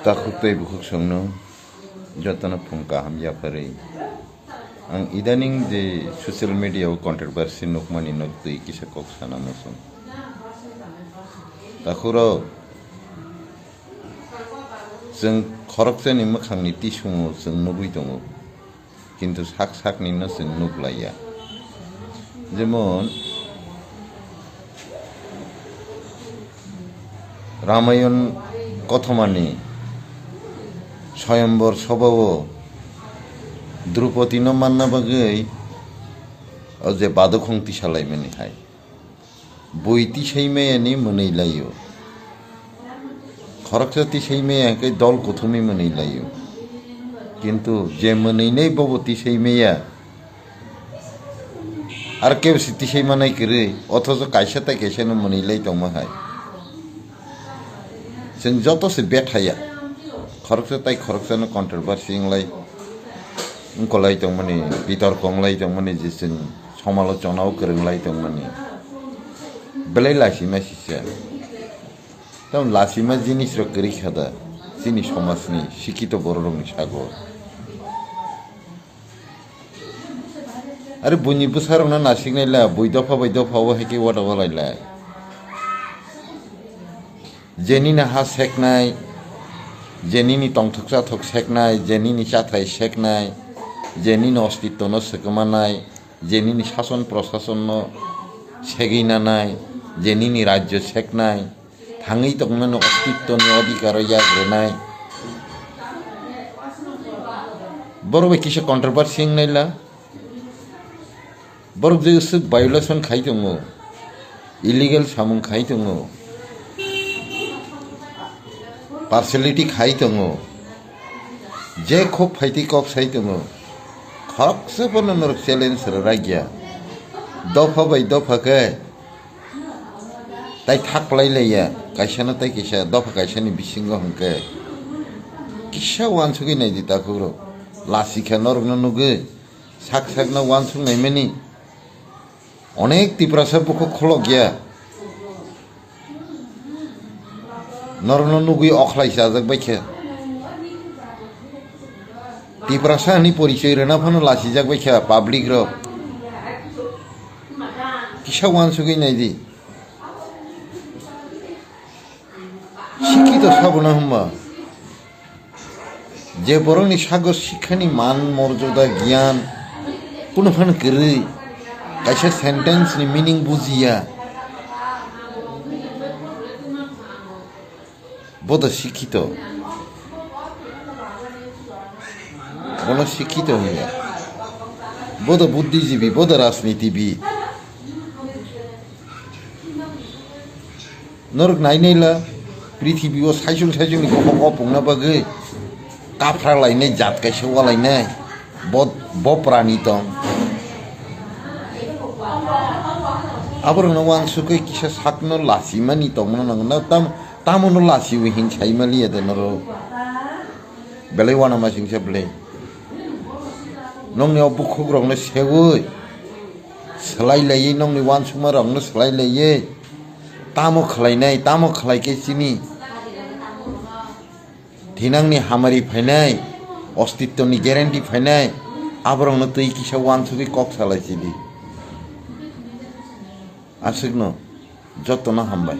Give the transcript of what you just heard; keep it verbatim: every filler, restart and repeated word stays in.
Takhuk tei bukhuk songno jotono phung kaham yapharwi. Ang idaning je social media o controversy nukmani nok twi kisa kok sana muchung. Takhurok, chwng khoroksani mwkhangni tisungo chwng nugwi tongo. Kintu sak sakni no chwng nuk laiya. Jemon, Ramayon kothomani Soyambor sobao Drupadi no manna bagwi o je badukhong tisa laimani hai. Bui tisai maya ni mwnwi laio. Khoroksa tisai maya hwnkhe dol kuthumwi mwnwi laio. Kintu je mwnwi nai bobo tisai maya. Ar kebo se tisai manai kwrwi, othocho kaisa tai kaisa no mwnwi lai tongma hai. Chwng joto se bethaya. Khoroksa tai khoroksa no controversy wnglai, wngkolai tongmani, bitorko wnglai tongmani, je chwng somalochona o kwrwnglai tongmani. Belai lachima sisa. Tamo lachima jinis rok kwrwi kha da chini somajni sikhito borok rokni sago. Are buini bwsarokno nasiknai la, bui dopha bai dopha o hai khe wata walai la. Je nini ha seknai, je nini tongthok chathok seknai, je nini chathai seknai, je nini ostitto no swkmanai, je nini sason prosason no segwi nanai, je nini rajyo seknai, thangwi tongmani ostittoni odhikaro yak rwnai. Borok bai kisa controversy wngnai la. Borok je swk violation khai tongo, illegal samung khai tongo, partiality khai tongo, je khok phaitwi kok sai tongo, khoroksa bono norok challenge rwrakya. Dopha bai dopha khe tai thak plai laiya, kaisa no tai kisa dopha kaisa ni bisingo hwnkhe kisa uansugwi naidi takhukrok. Lasi khe norokno nugwi sak sak no uansuk naimani. Onek Tiprasa bukhuk kholok ya. Norokno nugwi okhlai chajak bai khe. Tiprasa ni porichoi rwna phano lachijak bai khe public rok. Kisa uansugwi naidi. Sikhito sabo na hwnba? Je borokni sago sikhani man, morjoda, giyan kunu phano kwrwi, kaisa sentence ni meaning bujiya, bodo sikhito. Bono sikhito hwnwi. Bodo buddhijibi, bodo rajnitibid. Norok nainai la, prithibi o saichung saichung ni bokhok o pungna bagwi kaphra lainai, jat kaisa walainai, bo, bo prani tong. Aborokno uansukwi kisa sakno lachimani tongmano nango. Na tam, tamono lachiwi hin saimaliya de norok. Belai uanamasingcha belai. Nokni o bukhukrokno seui, swlai laiwi, nokni uansukmarokno swlai laiwi, tamo khlainai, tamo khlai khe chini thinangni hamari phainai, ostittoni guarantee phainai, aborokno twi kisa uansugwi kok salai sidi. Aswkno jotono hambai.